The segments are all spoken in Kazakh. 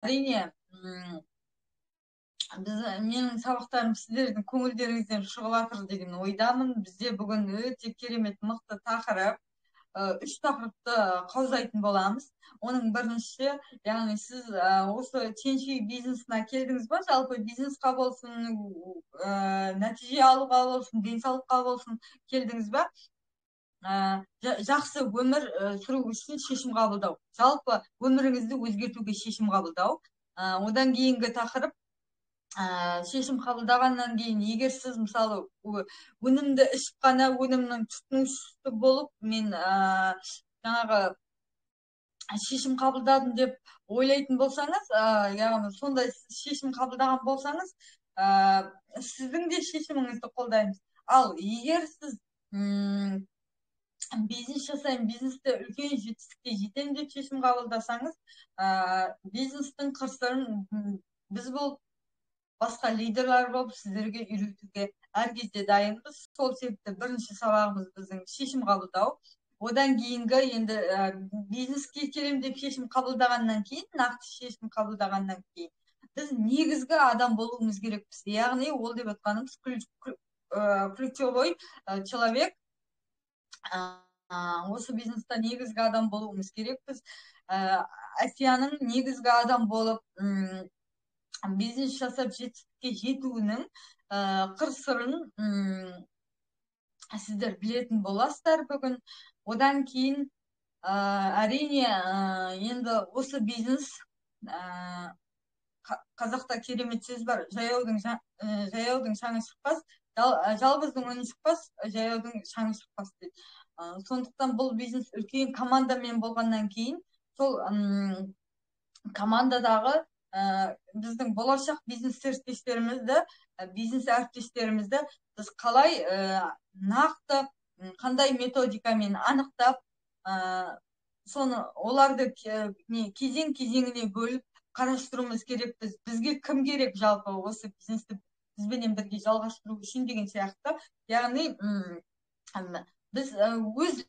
Әрине, менің сабақтарым сіздердің көңілдеріңізден шығып жатыр деген ойдамын. Бізде бүгін өте керемет мықты тақырып, үш тақырыпты қаузайтын боламыз. Оның біріншісі, яғни сіз осы Тяньши бизнесіне келдіңіз ба, жалпы бизнесқа болсын, нәтиже алуға болсын, денсаулыққа болсын келдіңіз ба, жақсы өмір сүру үшін шешім қабылдау, жалпы өміріңізді өзгертуге шешім қабылдау. Одан кейінгі тақырып, шешім қабылдағаннан кейін егер сіз мысалы өнімді ішіп қана өнімнің тұтынушысы болып мен жаңағы шешім қабылдадым деп ойлайтын болсаңыз, яғни сондай шешім қабылдаған болсаңыз, сіздің де шешіміңізді қолдаймыз. Ал егер сіз бизнес жасаймын, бизнесте үлкен жетістікке жетемін деп шешім қабылдасаңыз, бизнестің қыр-сырын біз болып, басқа лидерлар болып сіздерге үйретуге әр кезде дайынбыз. Сол себепті бірінші сабағымыз біздің шешім қабылдау. Одан кейінгі енді бизнеске келемін деп шешім қабылдағаннан кейін, нақты шешім қабылдағаннан кейін біз негізгі адам болуымыз керекпіз. Яғни ол деп отқанымыз ключевой человек. Осы бизнесте негізгі адам болуымыз керекпіз. Әсияның негізгі адам болып, бизнес жасап жетістікке жетуінің қыр-сырын сіздер білетін боласыздар бүгін. Одан кейін, әрине, енді осы бизнес, қазақта керемет сөз бар, жаяудың шаңы шықпас, жалғыздың үні шықпас, жаяудың шаңы шықпас дейді. Сондықтан бұл бизнес үлкен командамен болғаннан кейін, сол командадағы біздің болашақ бизнес серіктестерімізді, бизнес әріптестерімізді біз қалай нақты, қандай методикамен анықтап, соны оларды кезең-кезеңіне бөліп қарастыруымыз керекпіз. Бізге кім керек жалпы осы бизнесті бізбенен бірге жалғастыру үшін деген сияқты. Яғни, біз өз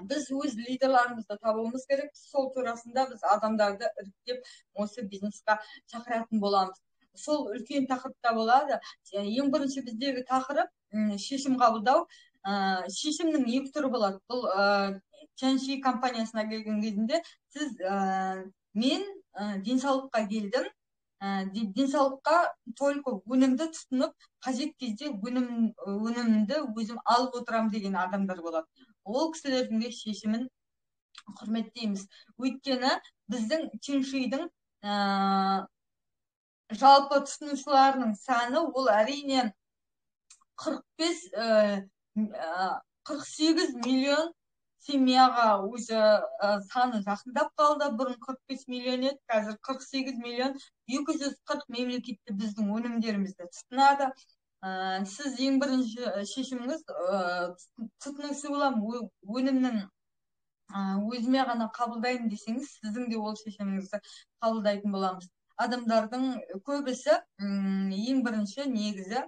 біз өз лидерларымызды табуымыз керек. Сол турасында біз адамдарды іріктеп осы бизнесқа шақыратын боламыз. Сол үлкен тақырыпта болады. Ең бірінші біздегі тақырып, шешім қабылдау. Шешімнің екі түрі болады. Бұл Тяньши компаниясына келген кезінде сіз, мен денсаулыққа келдім. Денсаулыққа только өнімді тұтынып, қажет кезде өнімді өзім алып отырамын деген адамдар болады. Ол кісілердің де шешімін құрметтейміз. Өйткені біздің Тяньшидің жалпы тұтынушыларының саны ол әрине 48 миллион семьяға уже саны жақындап қалды. Бұрын 45 миллион еді, қазір 48 миллион 240 мемлекетте біздің өнімдерімізді тұтынады. Сіз ең бірінші шешіміңіз, тұтынушы боламын, өнімнің, өзіме ғана қабылдаймын десеңіз, сіздің де ол шешіміңізді қабылдайтын боламыз. Адамдардың көбісі, ең бірінші негізі,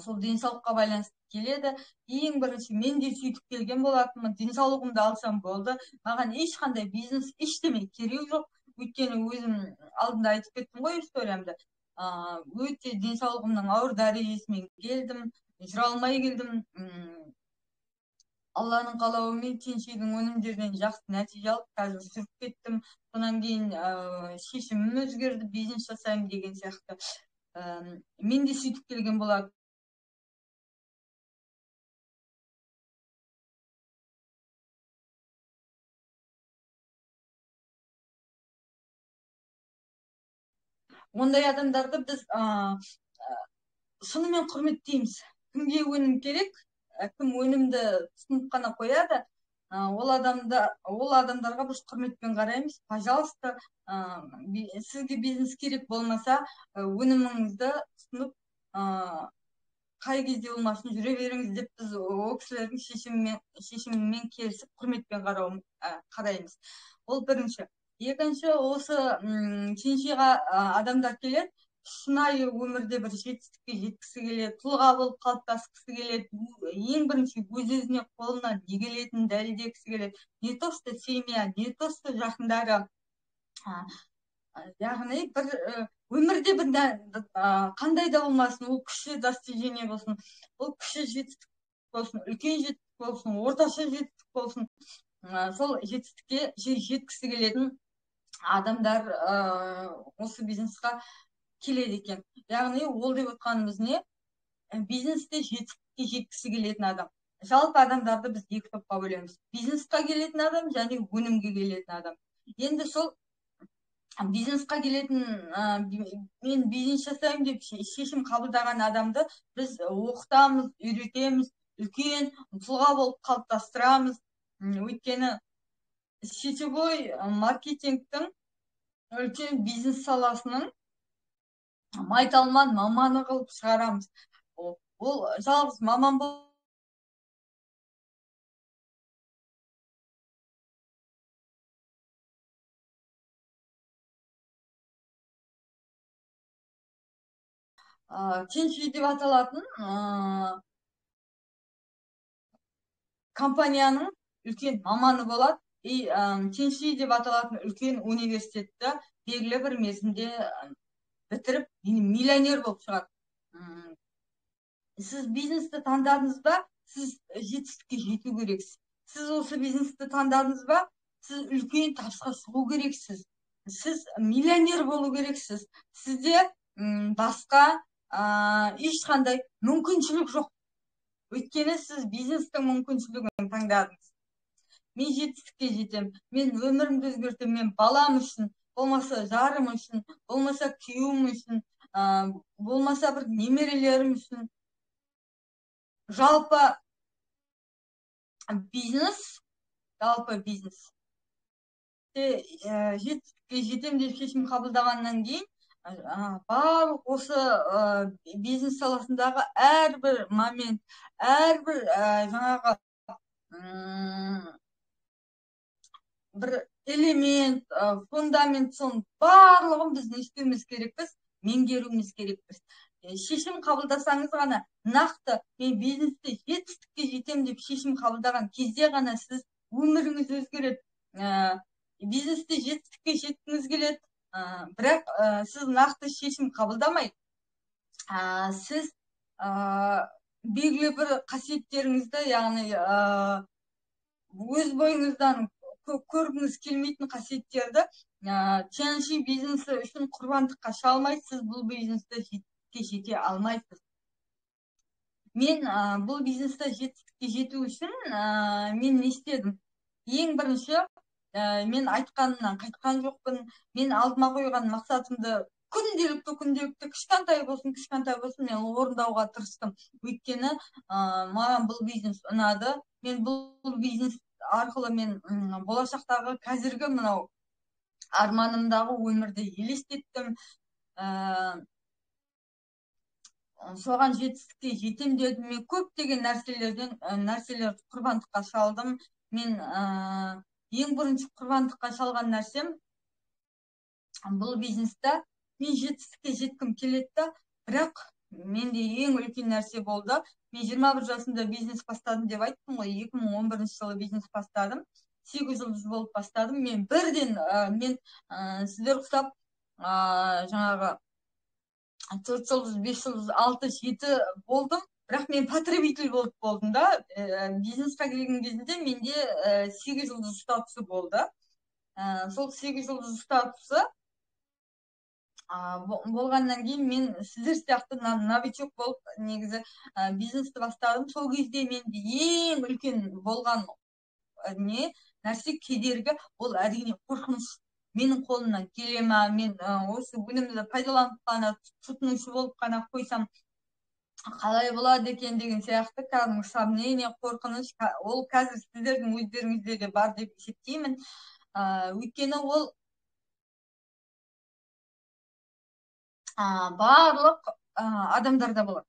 сол денсаулыққа байланысты келеді. Ең бірінші мен де сөйтіп келген болатынмын. Денсаулығымды алсам болды, маған ешқандай бизнес ештеме керек жоқ. Өйткені өзім алдында айтып кеттім ғой историямды. Өте денсаулығымның ауыр дәрежесімен келдім, жүре алмай келдім. Алланың қалауымен Тяньшидің өнімдерінен жақсы нәтиже алып, қазір жүріп кеттім. Содан кейін, шешімім өзгерді, бизнес жасаймын деген сияқты. Мен де сөйтіп келген болатын. Ондай адамдарды біз, шынымен құрметтейміз. Кімге өнім керек, кім өнімді тұтынып қана қояды, ол адамдарға біз құрметпен қараймыз. Пожалуйста, сізге бизнес керек болмаса, өніміңізді тұтынып, қай кезде болмасын жүре беріңіз деп біз ол кісілердің шешімімен келісіп құрметпен қараймыз. Ол бірінші. Екінші, осы Тяньшиға, адамдар келеді, Шынайы өмірде бір жетістікке жеткісі келеді, тұлға болып қалыптасқысы келеді, ең бірінші өз өзіне қолынан не келетінін дәлелдегісі келеді. Не то что семья, не то что жақындары. Яғни бір өмірде бір қандай да болмасын, ол кіші достижение болсын, ол кіші жетістік болсын, үлкен жетістік болсын, орташа жетістік болсын, сол жетістікке жеткісі келетін адамдар осы бизнесқа келеді екен. Яғни ол деп отқанымыз не? Бизнесте жетістікке жеткісі келетін адам. Жалпы адамдарды біз екі топқа бөлеміз. Бизнесқа келетін адам және өнімге келетін адам. Енді сол бизнесқа келетін, мен бизнес жасаймын деп шешім қабылдаған адамды біз оқытамыз, үйретеміз, үлкен тұлға болып қалыптастырамыз. Өйткені сетевой маркетингтің үлкен бизнес саласының майталман маманы қылып шығарамыз. Ол жалғыз маман Тенши деп аталатын компанияның үлкен маманы болады. И Тенши деп аталатын үлкен университетті белгілі бір мерзімде бітіріп, миллионер болып шығады. Сіз бизнесті таңдадыңыз ба? Сіз жетістікке жету керексіз. Сіз осы бизнесті таңдадыңыз ба? Сіз үлкен табысқа шығу керексіз. Сіз миллионер болу керексіз. Сізде басқа ешқандай мүмкіншілік жоқ. Өйткені сіз бизнестің мүмкіншілігін таңдадыңыз. Мен жетістікке жетем, мен өмірімді өзгертем, мен балам үшін, болмаса жарым үшін, болмаса күйеуім үшін, болмаса бір немерелерім үшін. Жалпы бизнес, жалпы бизнес. Жетістікке жетем деп шешім қабылдағаннан кейін барлық осы бизнес саласындағы әрбір момент, әрбір жаңағы бір элемент, фундамент, соның барлығын біз не істеуіміз керекпіз, меңгеруіміз керекпіз. Шешім қабылдасаңыз ғана, нақты мен бизнесте жетістікке жетем деп шешім қабылдаған кезде ғана сіз өміріңіз өзгереді. Бизнесте жетістікке жеткіңіз келеді, бірақ сіз нақты шешім қабылдамай, сіз белгілі бір қасиеттеріңізді, яғни өз бойыңыздан көргіңіз келмейтін қасиеттерді Тяньши бизнесі үшін құрбандыққа шалмайсыз, бұл бизнесте жетістікке жете алмайсыз. Мен бұл бизнесте жетістікке жету үшін мен не істедім? Ең бірінші мен айтқанымнан қайтқан жоқпын. Мен алдыма қойған мақсатымды күнделікті кішкентай болсын, кішкентай болсын мен орындауға тырыстым. Өйткені маған бұл бизнес ұнады. Мен бұл бизнес арқылы мен болашақтағы қазіргі мынау арманымдағы өмірді елестеттім. Соған жетістікке жетем дедім. Мен көптеген нәрселер құрбандыққа шалдым. Мен ең бірінші құрбандыққа шалған нәрсем бұл бизнесте мен жетістікке жеткім келеді да, бірақ менде ең үлкен нәрсе болды. Мен 21 жасымда бизнес бастадым деп айттым ғой. 2011 жылы бизнес бастадым. 8 жұлдыз болып бастадым. Мен бірден мен сіздер ұқсап жаңағы 4 жұлдыз, 5 жұлдыз, 6, 7 болдым. Бірақ мен потребитель болып болдым да. Бизнесқа келген кезінде менде 8 жұлдыз статусы болды. Сол 8 жұлдыз статусы болғаннан кейін мен сіздер сияқты новичок болып негізі бизнесті бастадым. Сол кезде менде ең үлкен болған не нәрсе, кедергі, ол әрине қорқыныш. Менің қолымнан келе ма, мен осы өнімді пайдаланып қана, тұтынушы болып қана қойсам қалай болады екен деген сияқты кәдімгі сомнение, қорқыныш. Ол қазір сіздердің өздеріңізде де бар деп есептеймін. Өйткені ол барлық адамдарда болады.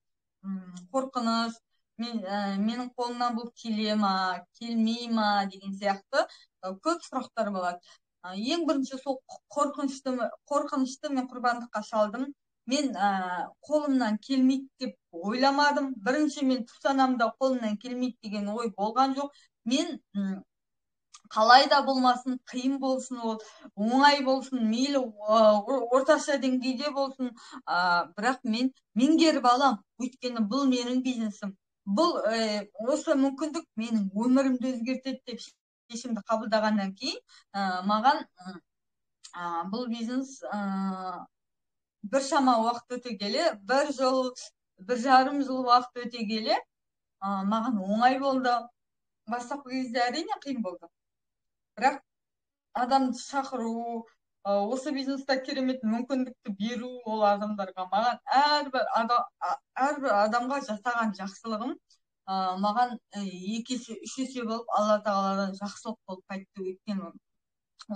Қорқыныш, менің қолымнан бұл келе ма, келмей ма деген сияқты көп сұрақтар болады. Ең бірінші сол қорқынышты мен құрбандыққа шалдым. Мен қолымнан келмейді деп ойламадым. Бірінші мен түп санамда қолымнан келмейді деген ой болған жоқ. Мен қалай да болмасын, қиын болсын, ол оңай болсын, мейлі орташа деңгейде болсын, бірақ мен меңгеріп алам. Өйткені бұл менің бизнесім. Бұл осы мүмкіндік менің өмірімді өзгертеді деп шешімді қабылдағаннан кейін маған бұл бизнес біршама уақыт өте келе, 1 жыл, 1,5 жыл уақыт өте келе маған оңай болды. Бастапқы кезде әрине қиын болды. Бірақ адамды шақыру, осы бизнесте керемет мүмкіндікті беру ол адамдарға, маған әрбір адамға жасаған жақсылығым маған 2 есе, 3 есе болып Алла Тағаладан жақсылық болып қайтты. Өйткені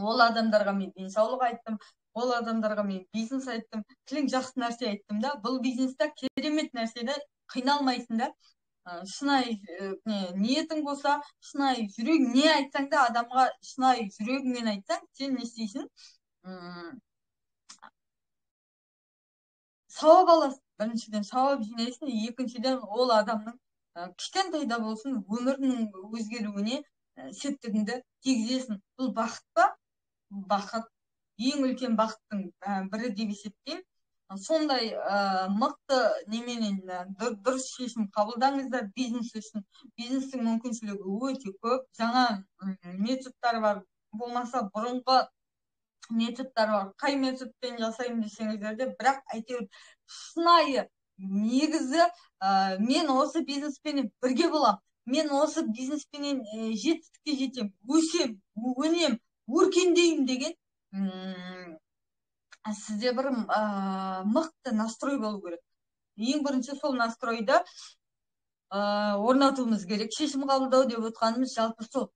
ол адамдарға мен денсаулық айттым, ол адамдарға мен бизнес айттым, кілең жақсы нәрсе айттым да. Бұл бизнесте керемет нәрсе да, қиналмайсың да. Шынайы ниетің болса, шынайы жүрегің не айтсаң да, адамға шынайы жүрегіңмен айтсаң, сен не істейсің? Сауап аласың. Біріншіден сауап жинайсың, екіншіден ол адамның кішкентай да болсын өмірінің өзгеруіне септігіңді тигізесің. Бұл бақыт па? Бақыт. Ең үлкен бақыттың бірі деп есептеймін. Сондай мықты неменен дұрыс шешім қабылдаңыздар бизнес үшін. Бизнестің мүмкіншілігі өте көп. Жаңа методтар бар, болмаса бұрынғы методтар бар. Қай методпен жасаймын десеңіздер де, бірақ әйтеуір шынайы негізі мен осы бизнеспенен бірге боламын, мен осы бизнеспенен жетістікке жетемін, өсем, өнем, өркендеймін деген сізде бір мықты настрой болу керек. Ең бірінші сол настройды орнатуымыз керек. Шешім қабылдау деп отқанымыз жалпы сол.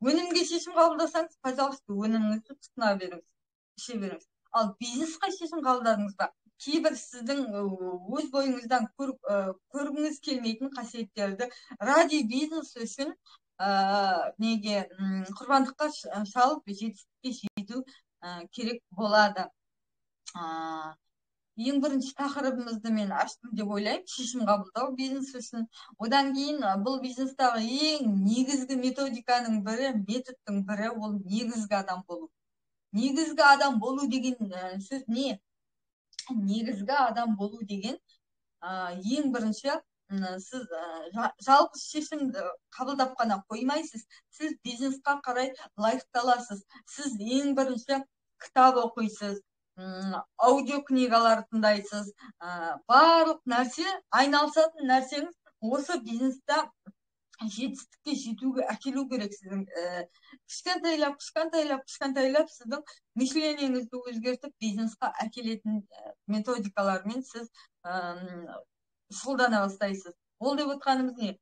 Өнімге шешім қабылдасаңыз, пожалуйста, өніміңізді тұтына беріңіз, іше беріңіз. Ал бизнеске шешім қабылдадыңыз ба? Кейбір сіздің өз бойыңыздан көргіңіз келмейтін қасиеттерді ради бизнес үшін неге құрбандыққа шалып жетістікке жету керек болады. Ең бірінші тақырыбымызды мен аштым деп ойлаймын, шешім қабылдау бизнес үшін. Одан кейін бұл бизнестағы ең негізгі методиканың бірі, методтың бірі ол негізгі адам болу. Негізгі адам болу деген сөз не? Негізгі адам болу деген ең бірінші сіз жалғыз шешімді қабылдап қана қоймайсыз, сіз бизнесқа қарай лайықталасыз. Сіз ең бірінші кітап оқисыз, аудиокнигалар тыңдайсыз, барлық нәрсе, айналысатын нәрсеңіз осы бизнесте жетістікке жетуге әкелу керек сіздің. Кішкентайлап, кішкентайлап, кішкентайлап сіздің мышлениеңізді өзгертіп бизнесқа әкелетін методикалармен сіз шұғылдана бастайсыз. Ол деп отқанымыз не?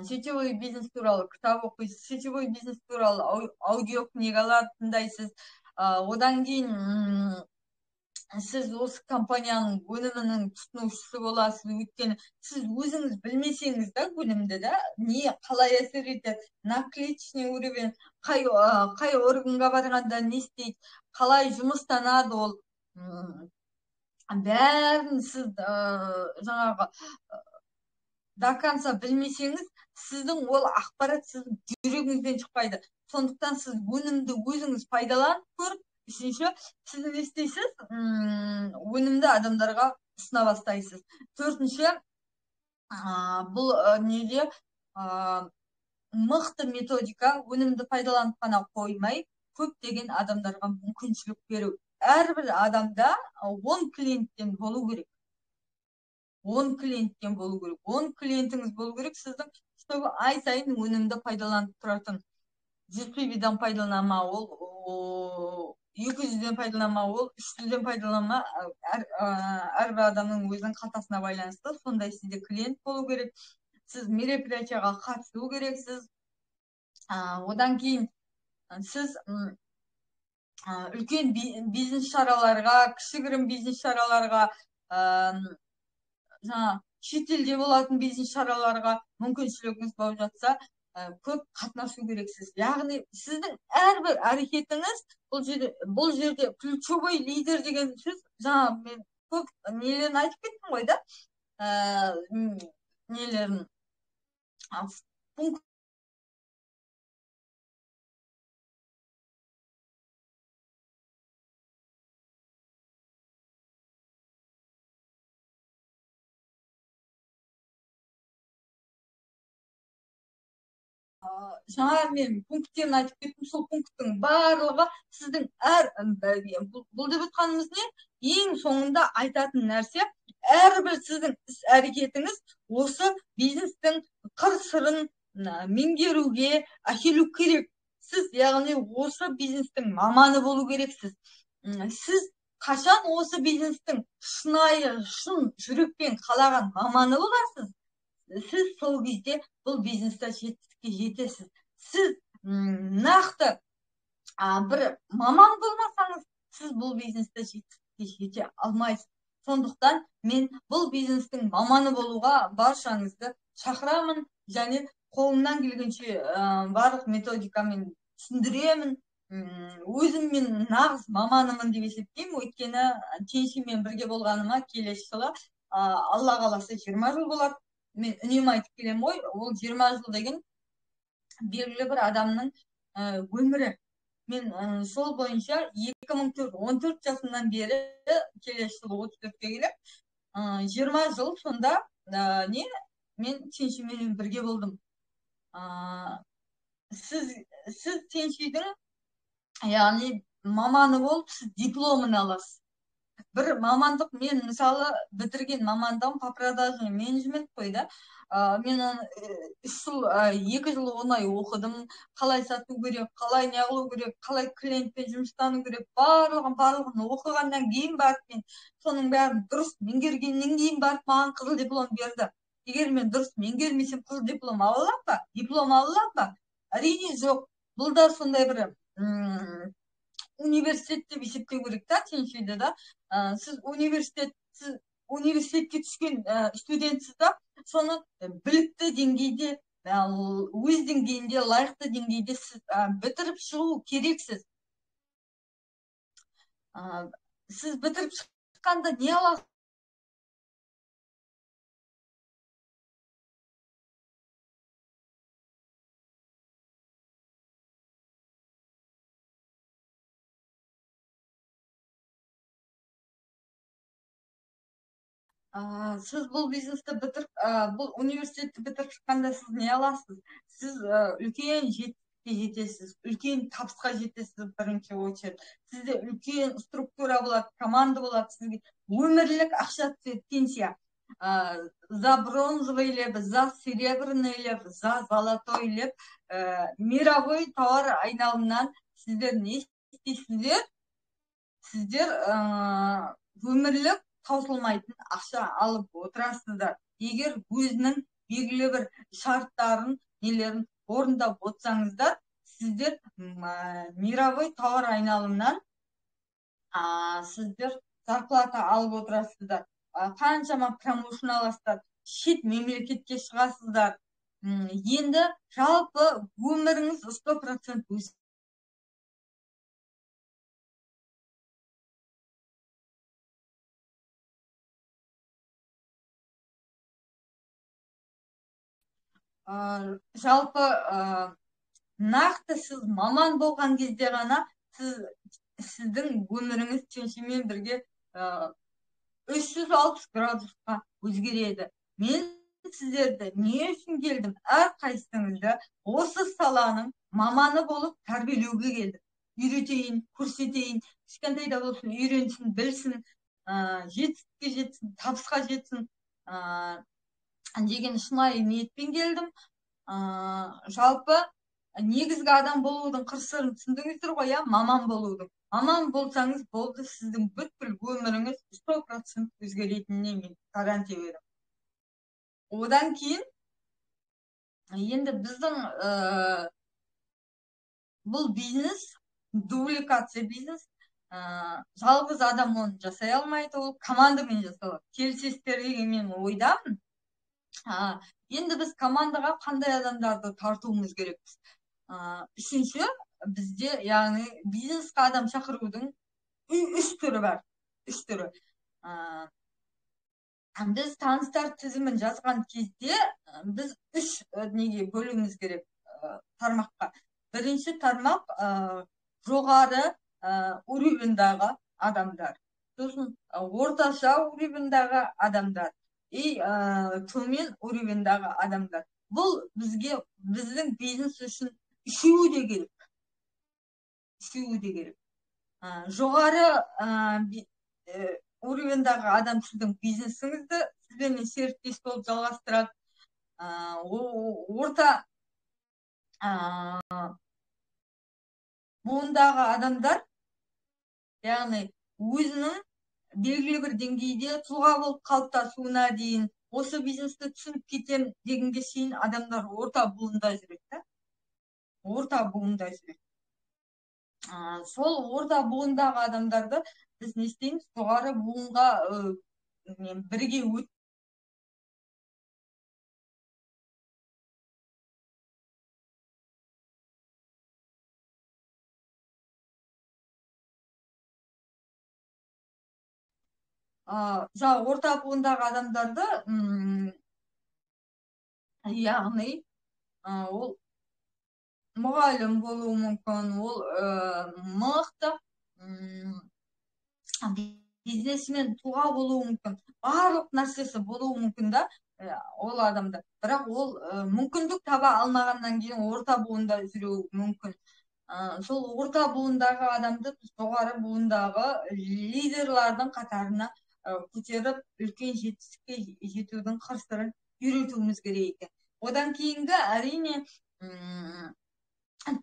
Сетевой бизнес туралы кітап оқисыз, сетевой бизнес туралы аудиокнигалар тыңдайсыз. Одан кейін сіз осы компанияның өнімінің тұтынушысы боласыз. Өйткені сіз өзіңіз білмесеңіз да өнімді да, не қалай әсер етеді, на клеточный уровень, қай органға барғанда не істейді, қалай жұмыстанады ол, бәрін сіз жаңағы до конца білмесеңіз, сіздің ол ақпарат сіздің жүрегіңізден шықпайды. Сондықтан сіз өнімді өзіңіз пайдаланып көріп, үшінші, сіз не істейсіз? Өнімді адамдарға ұсына бастайсыз. Төртінші, бұл неде мықты методика, өнімді пайдаланып қана қоймай, көптеген адамдарға мүмкіншілік беру. Әрбір адамда 10 клиенттен болу керек. 10 клиенттен болу керек. 10 клиентіңіз болу керек сіздің, чтобы ай сайын өнімді пайдаланып тұратын. 100 пв-дан пайдаланма ол, 200-ден пайдаланма ол, 300-ден пайдаланма, әрбір адамның өзінің қалтасына байланысты. Сондай сізде клиент болу керек. Сіз мероприятияға қатысу керексіз. Одан кейін сіз үлкен бизнес шараларға, кішігірім бизнес шараларға, жаңа шетелде болатын бизнес шараларға мүмкіншілігіңіз болып жатса, көп қатынасу керексіз. Яғни сіздің әрбір әрекетіңіз бұл жерде ключевой лидер деген сөз, жаңа мен көп нелерін айтып кеттім ғой да, нелерін пункт жаңа мен пункттерін айтып кеттім, сол пункттің барлығы сіздің әр бұл деп отқанымыз не? Ең соңында айтатын нәрсе, әрбір сіздің іс әрекетіңіз осы бизнестің қыр сырын меңгеруге әкелу керек. Сіз яғни осы бизнестің маманы болу керексіз. Сіз қашан осы бизнестің шынайы, шын жүрекпен қалаған маманы боласыз, сіз сол кезде бұл бизнесте жетістікке жетесіз. Сіз нақты бір маман болмасаңыз, сіз бұл бизнесте жетістікке жете алмайсыз. Сондықтан мен бұл бизнестің маманы болуға баршаңызды шақырамын және қолымнан келгенше барлық методикамен түсіндіремін. Өзім мен нағыз маманымын деп есептеймін, өйткені Теншимен бірге болғаныма келесі жылы Алла қаласа 20 жыл болады. Мен үнемі айтып келемін ғой, ол 20 жыл деген белгілі бір адамның өмірі. Мен сол бойынша 2014 жасымнан бері келесі жылы 34-ке келіп, 20 жыл сонда не мен Теншимен бірге болдым. Сіз Теншидің яғни маманы болып, сіз дипломын аласыз. Бір мамандық, мен мысалы бітірген мамандығым по продажный менеджмент қой да. Мен оны 3 жыл, 2 жыл 10 ай оқыдым. Қалай сату керек, қалай не қылу керек, қалай клиентпен жұмыстану керек, барлығын оқығаннан кейін барып мен соның бәрін дұрыс меңгергеннен кейін барып маған қызыл диплом берді. Егер мен дұрыс меңгермесем, қызыл диплом ала аламын ба? Диплом ала аламын ба? Әрине жоқ. Бұл да сондай бір университет деп есептеу керек та, Теншиді да. Сіз университетке түскен студентсіз да, соны білікті деңгейде, өз деңгейінде, лайықты деңгейде сіз бітіріп шығу керексіз. Сіз бітіріп шыққанда не аласыз? Сіз бұл бизнесті бітіріп, бұл университетті бітіріп шыққанда сіз не аласыз? Сіз үлкен жетістікке жетесіз, үлкен табысқа жетесіз бірінші очередь. Сізде үлкен структура болады, команда болады, сізге өмірлік ақша түседі, пенсия. За бронзовый лев, за серебряный лев, за золотой лев, мировой тауар айналымнан сіздер не істейсіздер? Сіздер өмірлік таусылмайтын ақша алып отырасыздар. Егер өзінің белгілі бір шарттарын, нелерін орындап отырсаңыздар, сіздер мировой тауар айналымнан сіздер зарплата алып отырасыздар. Қаншама промоушн аласыздар, шет мемлекетке шығасыздар. Енді жалпы өміріңіз 100% өседі. Жалпы нақты сіз маман болған кезде ғана сіздің өміріңіз Теншимен бірге 360 градусқа өзгереді. Мен сіздерді не үшін келдім? Әрқайсыңызды осы саланың маманы болып тәрбиелеуге келдім. Үйретейін, көрсетейін, кішкентай да болсын үйренсін, білсін, жетістікке жетсін, табысқа жетсін деген шынайы ниетпен келдім. Жалпы негізгі адам болудың қыр сырын түсіндіңіздер ғой, иә, маман болудың. Маман болсаңыз болды, сіздің бүткіл өміріңіз 100% өзгеретініне мен гарантия беремін. Одан кейін енді біздің бұл бизнес дубликация бизнес, жалғыз адам оны жасай алмайды, ол командамен жасалады. Келісесіздер деген мен ойдамын. Енді біз командаға қандай адамдарды тартуымыз керекпіз? Үшінші, бізде, яғни бизнесқа адам шақырудың үш түрі бар. Үш түрі. Біз таныстар тізімін жазған кезде біз үш неге бөлуіміз керек тармаққа. Бірінші тармақ жоғары уровеньдағы адамдар, сосын орташа уровеньдағы адамдар и төмен уровеньдағы адамдар. Бұл бізге, біздің бизнес үшін үшеуі де керек. Үшеуі де керек. Жоғары уровеньдағы адам сіздің бизнесіңізді сізбен серіктес болып жалғастырады. Орта буындағы адамдар, яғни өзінің белгілі бір деңгейде тұлға болып қалыптасуына дейін, осы бизнесті түсініп кетем дегенге шейін адамдар орта буында жүреді да. Орта буында жүреді. Сол орта буындағы адамдарды біз не істейміз? Жоғары буынға бірге өт. Жаңа орта буындағы адамдарды, яғни ол мұғалім болуы мүмкін, ол мықты бизнесмен тұлға болуы мүмкін, барлық нәрсесі болуы мүмкін да ол адамда. Бірақ ол мүмкіндік таба алмағаннан кейін орта буында жүруі мүмкін. Сол орта буындағы адамды біз жоғары буындағы лидерлардың қатарына көтеріп, үлкен жетістікке жетудің қыр-сырын үйретуіміз керек екен. Одан кейінгі әрине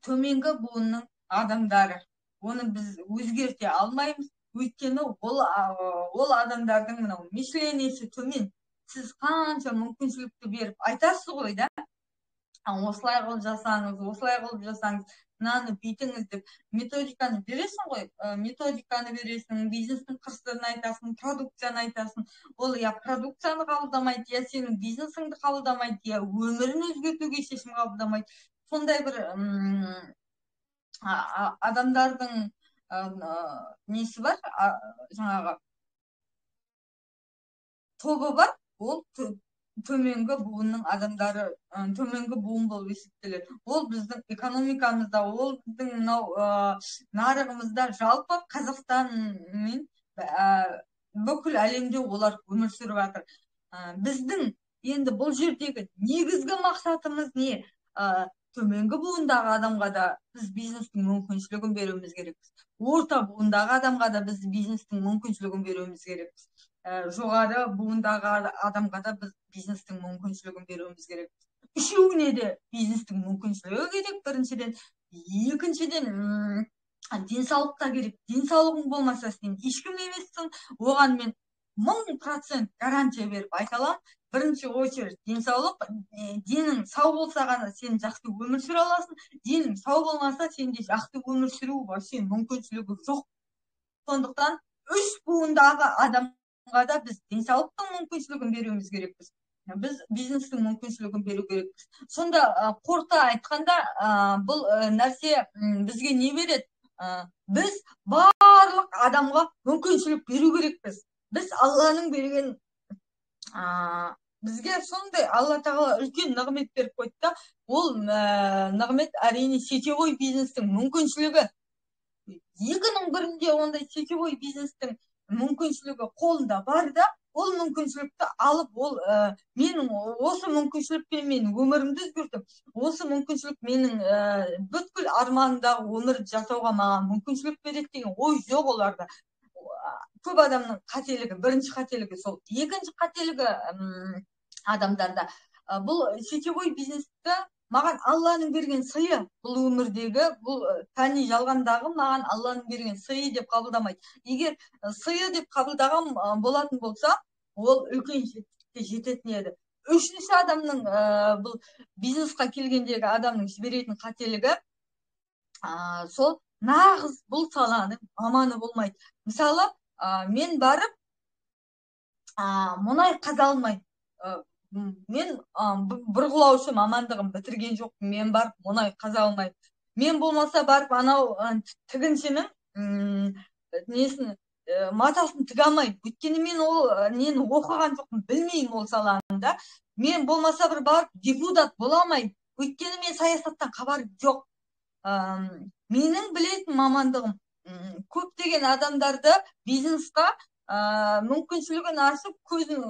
төменгі буынның адамдары. Оны біз өзгерте алмаймыз, өйткені ол адамдардың мынау мышлениесі төмен. Сіз қанша мүмкіншілікті беріп айтасыз ғой да, осылай қылып жасаңыз, осылай қылып жасаңыз, мынаны бүйтіңіз деп методиканы бересің ғой, методиканы бересің, бизнестің қыр-сырын айтасың, продукцияны айтасың. Ол я продукцияны қабылдамайды, я сенің бизнесіңді қабылдамайды, я өмірін өзгертуге шешім қабылдамайды. Сондай бір адамдардың несі бар, жаңағы тобы бар, ол төменгі буынның адамдары, төменгі буын болып есептеледі. Ол біздің экономикамызда, ол біздің мынау нарығымызда, жалпы Қазақстан мен бүкіл әлемде олар өмір сүріп жатыр. Біздің енді бұл жердегі негізгі мақсатымыз не? Төменгі буындағы адамға да біз бизнестің мүмкіншілігін беруіміз керекпіз. Орта буындағы адамға да біз бизнестің мүмкіншілігін беруіміз керекпіз. Жоғары буындағы адамға да біз бизнестің мүмкіншілігін беруіміз керекпіз. Үшеуіне де бизнестің мүмкіншілігі керек біріншіден. Екіншіден, денсаулық та керек. Денсаулығың болмаса сен ешкім емессің. Оған мен 1000% гарантия беріп айта аламын. Бірінші очередь денсаулық, денің сау болса ғана сен жақсы өмір сүре аласың. Денің сау болмаса сенде жақсы өмір сүру вообще мүмкіншілігі жоқ. Сондықтан үш буындағы адамға да біз денсаулықтың мүмкіншілігін беруіміз керекпіз. Біз бизнестің мүмкіншілігін беру керекпіз. Сонда қорыта айтқанда, бұл нәрсе бізге не береді? Біз барлық адамға мүмкіншілік беру керекпіз. Біз Алланың берген, бізге сондай Алла тағала үлкен нығмет беріп қойды да, ол нығмет әрине сетевой бизнестің мүмкіншілігі. Екінің бірінде ондай сетевой бизнестің мүмкіншілігі қолында бар да, ол мүмкіншілікті алып, ол менің осы мүмкіншілікпен мен өмірімді өзгертіп, осы мүмкіншілік менің бүткіл арманымдағы өмірді жасауға маған мүмкіншілік береді деген ой жоқ оларда. Көп адамның қателігі, бірінші қателігі сол. Екінші қателігі адамдарда, бұл сетевой бизнесті маған Алланың берген сыйы, бұл өмірдегі, бұл пәни жалғандағы маған Алланың берген сыйы деп қабылдамайды. Егер сыйы деп қабылдаған болатын болса, ол үлкен жетістікке жететін еді. Үшінші адамның, бұл бизнесқа келгендегі адамның жіберетін қателігі, сол нағыз бұл саланың маманы болмайды. Мысалы, мен барып мұнай қаза алмаймын. Мен бұрғылаушы мамандығын бітірген жоқпын, мен барып мұнай қаза алмаймын. Мен болмаса барып анау тігіншінің несін, матасын тіге алмаймын. Өйткені мен ол нені оқыған жоқпын, білмеймін ол саланы да. Мен болмаса бір барып депутат бола алмаймын. Өйткені мен саясаттан хабарым жоқ. Менің білетін мамандығым көптеген адамдарды бизнесқа мүмкіншілігін ашып, көзін,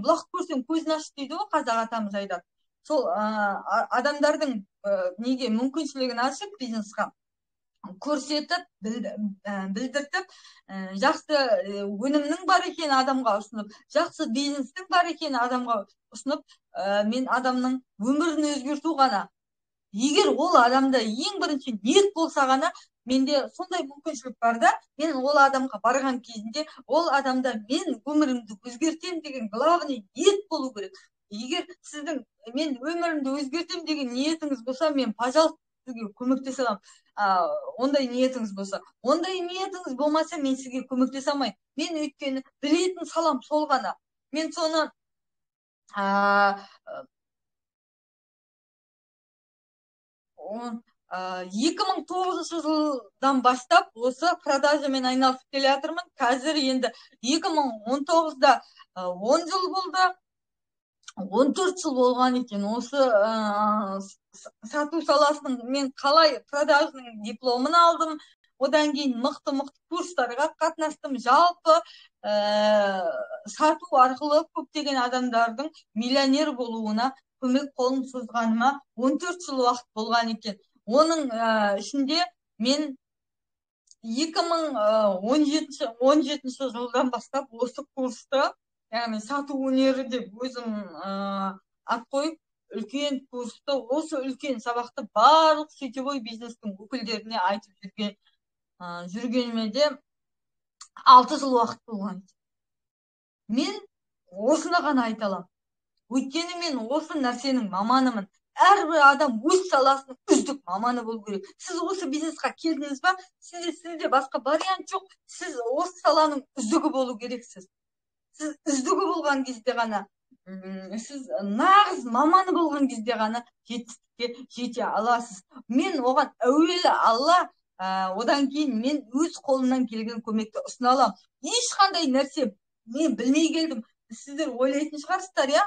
бұлақ көрсең көзін аш дейді ғой қазақ атамыз айтады. Сол адамдардың неге мүмкіншілігін ашып, бизнесқа көрсетіп, білдіртіп, жақсы өнімнің бар екенін адамға ұсынып, жақсы бизнестің бар екенін адамға ұсынып, мен адамның өмірін өзгерту ғана. Егер ол адамда ең бірінші ниет болса ғана, менде сондай мүмкіншілік бар да, мен ол адамға барған кезінде ол адамда мен өмірімді өзгертем деген главный ниет болу керек. Егер сіздің мен өмірімді өзгертем деген ниетіңіз болса, мен, пожалуйста, сізге көмектесе аламын. Ондай ниетіңіз болса. Ондай ниетіңіз болмаса, мен сізге көмектесе алмаймын. Мен өйткені білетін салам сол ғана. Мен соны 2009 жылдан бастап осы продажамен айналысып келе жатырмын. Қазір енді 2019-да 10 жыл болды, 14 жыл болған екен. Осы сату саласының мен қалай продажының дипломын алдым. Одан кейін мықты-мықты курстарға қатынастым. Жалпы сату арқылы көптеген адамдардың миллионер болуына көмек қолын созғаныма 14 жыл уақыт болған екен. Оның ішінде мен 2017 жылдан бастап осы курсты, яғни сату өнері деп өзім ат қойып, үлкен курсты, осы үлкен сабақты барлық сетевой бизнестің өкілдеріне айтып жүргеніме де 6 жыл уақыт болған. Мен осыны ғана айта аламын. Өйткені мен осы нәрсенің маманымын. Әрбір адам өз саласының үздік маманы болу керек. Сіз осы бизнесқа келдіңіз ба? Сізде басқа вариант жоқ. Сіз осы саланың үздігі болу керексіз. Сіз үздігі болған кезде ғана, сіз нағыз маманы болған кезде ғана жетістікке жете аласыз. Мен оған әуелі Алла, одан кейін мен өз қолымнан келген көмекті ұсына аламын. Ешқандай нәрсе мен білмей келдім. Сіздер ойлайтын шығарсыздар, иә?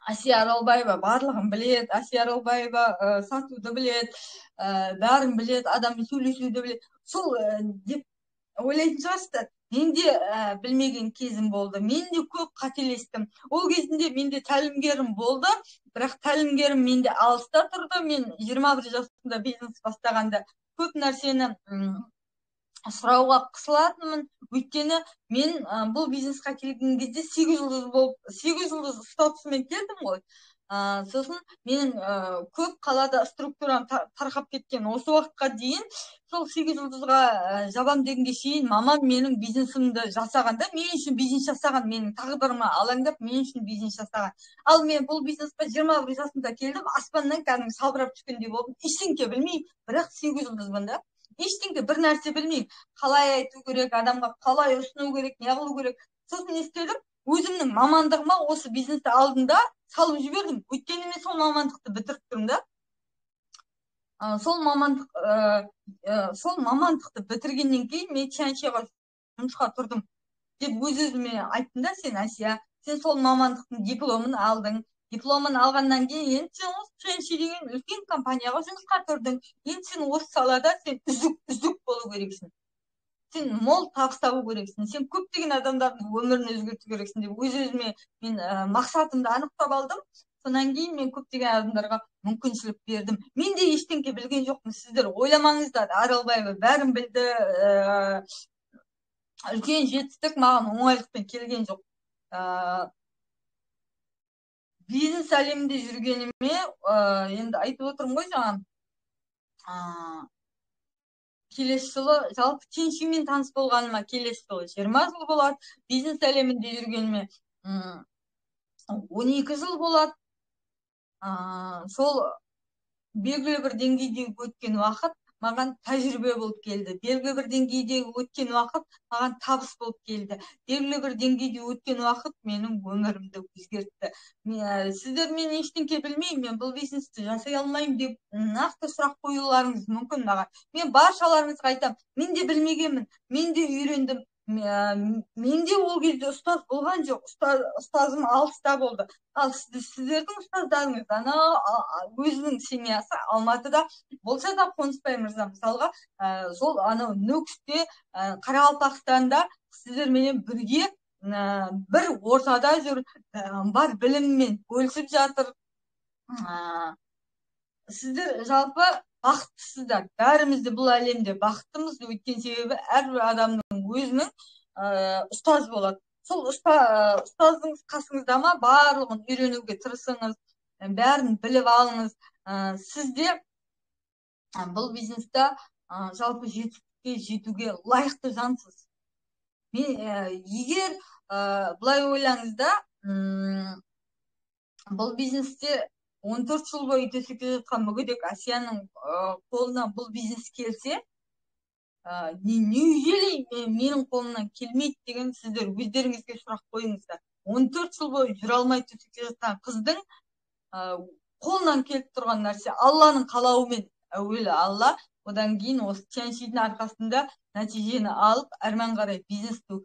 Әсия Аралбаева барлығын біледі, Әсия Аралбаева сатуды біледі, бәрін біледі, адаммен сөйлесуді біледі. Сол деп ойлайтын шығарсыздар. Мен де білмеген кезім болды, мен де көп қателестім. Ол кезінде менде тәлімгерім болды, бірақ тәлімгерім менде алыста тұрды. Мен 21 жасымда бизнес бастағанда көп нәрсені сұрауға қысылатынмын. Өйткені мен бұл бизнесқа келген кезде 8 жұлдыз болып, 8 жұлдыз статусымен келдім ғой. Сосын менің көп қалада структурам тарқап кеткен. Осы уақытқа дейін сол 8 жұлдызға жабам дегенге шейін мамам менің бизнесімді жасағанда, мен үшін бизнес жасаған, менің тағдырыма алаңдап, мен үшін бизнес жасаған. Ал мен бұл бизнеске 21 жасымда келдім, аспаннан кәдімгі салбырап түскендей болдым. Ештеңке білмеймін, бірақ 8 жұлдызбын да. Ештеңке бір нәрсе білмеймін. Қалай айту керек, адамға қалай ұсыну керек, не қылу керек. Сосын не істедім? Өзімнің мамандығыма осы бизнесті алдым да салып жібердім. Өйткені мен сол мамандықты бітіріп тұрмын да. Сол мамандықты бітіргеннен кейін мен Чаншиға жұмысқа тұрдым деп өз-өзіме айттым да, сен Әсия, сен сол мамандықтың дипломын алдың. Дипломын алғаннан кейін енді сен осы Чанши деген үлкен компанияға жұмысқа тұрдың. Енді сен осы салада сен үздік болу керексің. Сен мол табыс табу керексің. Сен көптеген адамдардың өмірін өзгерту керексің деп өз-өзіме мен мақсатымды анықтап алдым. Содан кейін мен көптеген адамдарға мүмкіншілік бердім. Мен де ештеңке білген жоқпын. Сіздер ойламаңыздар, Аралбаева бәрін білді, үлкен жетістік маған оңайлықпен келген жоқ. Бизнес әлемінде жүргеніме, енді айтып отырмын ғой жаңа, келесі жылы жалпы Чаншимен таныс болғаныма келесі жылы 20 жыл болады. Бизнес әлемінде жүргеніме 12 жыл болады. Сол белгілі бір деңгейде өткен уақыт Маған тәжірибе болып келді. Белгілі бір деңгейде өткен уақыт маған табыс болып келді. Белгілі бір деңгейде өткен уақыт менің өмірімді өзгертті. Сіздер мен ештеңке білмеймін, мен бұл бизнесті жасай алмаймын деп нақты сұрақ қоюларыңыз мүмкін маған. Мен баршаларыңызға айтамын: мен де білмегенмін, мен де үйрендім. Менде ол кезде ұстаз болған жоқ, ұстазым алыста болды. Ал сіздердің ұстаздарыңыз ана өзінің семьясы Алматыда болса да, Қонысбай мырза, мысалға, сол анау Нүкісте, Қарақалпақстанда сіздерменен бірге бір ортада жүр, бар біліммен бөлісіп жатыр. Сіздер жалпы бақыттысыздар, бәріміз де бұл әлемде бақыттымыз. Өйткені себебі әрбір адамның өзінің ұстаз болады. Сол ұстаздың қасыңызда ма, барлығын үйренуге тырысыңыз, бәрін біліп алыңыз. Сіз де бұл бизнесте жалпы жетістікке жетуге лайықты жансыз. Мен егер былай ойлаңыз да, бұл бизнесте 14 жыл бойы төсекте жатқан мүгедек Әсияның қолынан бұл бизнес келсе, неужели менің қолымнан келмейді деген сіздер өздеріңізге сұрақ қойыңыздар. 14 жыл бойы жүре алмай төсекте жатқан қыздың қолынан келіп тұрған нәрсе Алланың қалауымен, әуелі Алла, одан кейін осы Тяньшидің арқасында нәтижені алып, әрмен қарай бизнесті